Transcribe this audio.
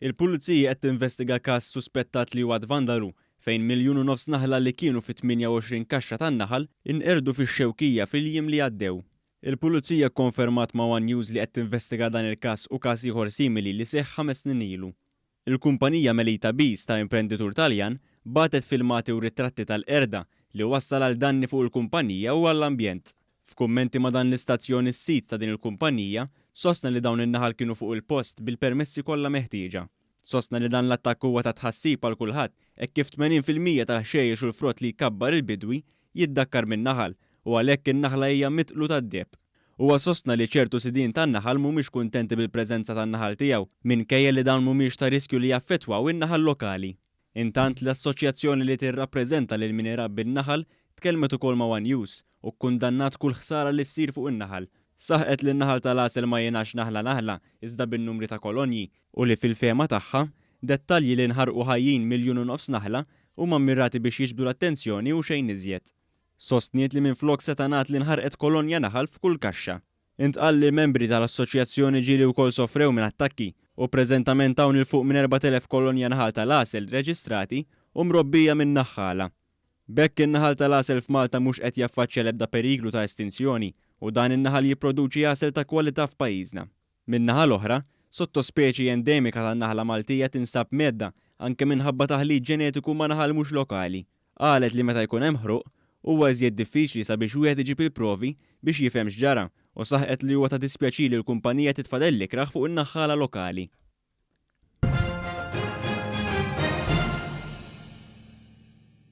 Il-Pulizija qed tinvestiga każ suspettat li huwa att vandalu fejn 1.5 miljun naħla li kienu fi 28 kaxxa tan-naħal inqerdu fix-Xewkija fil-jiem li għaddew. Il-Pulizija kkonfermat ma' one News li qed tinvestiga dan il-każ u każ ieħor simili li seħħ 5 snin ilu. Il-kumpanija Melita Bees ta' imprenditur Taljan bagħtet filmati u ritratti tal-qerda li wassal għal danni fuq il-kumpanija u għall-ambjent. F'kummenti ma' dan l-istazzjon, is-sid ta' din il-kumpanija sostna li dawn in-naħal kienu fuq il-post bil-permessi kollha meħtieġa. Sostna li dan l-attakk huwa ta' tħassib għal kulħadd hekk kif 80% tal-ħxejjex u l-frott li jkabbar il-bidwi jiddakkar min-naħal u għalhekk in-naħla hija mitqlu tad-deheb. Huwa sostna li ċertu sidien tan-naħal mhumiex kuntenti bil-preżenza tan-naħal tiegħu minkejja li dawn mhumiex ta' riskju li jaffettwaw in-naħal lokali. Intant, l-assoċjazzjoni li tirrappreżenta lil min irabbi n-naħal tkellmet ukoll ma' one News u kkundannat kull ħsara li ssir fuq in-naħal. Saħqet li n-naħal tal-għasel ma jingħax naħla naħla iżda bin-numri ta' kolonji u li fil-fehma tagħha, dettalji li nħarqu ħajjin 1.5 miljun naħla huma mmirati biex jiġbdu l-attenzjoni u xejn iżjed. Sostniet li minflok seta' ngħad li nħarqet kolonja naħal f'kull kaxxa. Intqal li membri tal-assoċjazzjoni ġieli wkoll sofrew minn attakki u preżentament hawn 'il fuq minn 4,000 kolonja naħal tal-għasel reġistrati u mrobbija minn naħħala. B'hekk in-naħal tal-għasel f'Malta mhux qed jaffaċċja l-ebda periklu ta' estinzjoni u dan in-naħal jipproduċi għasel ta' kwalità f'pajjiżna. Min-naħa l-oħra, sottospeċi endemika tan-naħla Maltija tinsab mhedda anke minħabba taħlit ġenetiku ma' naħal mhux lokali. Qalet li meta jkun hemm ħruq, huwa iżjed diffiċli sabiex wieħed iġib il-provi biex jifhem x'ġara u saħqet li huwa ta' dispjaċir li l-kumpanija titfa' dell ikrah fuq in-naħħala lokali.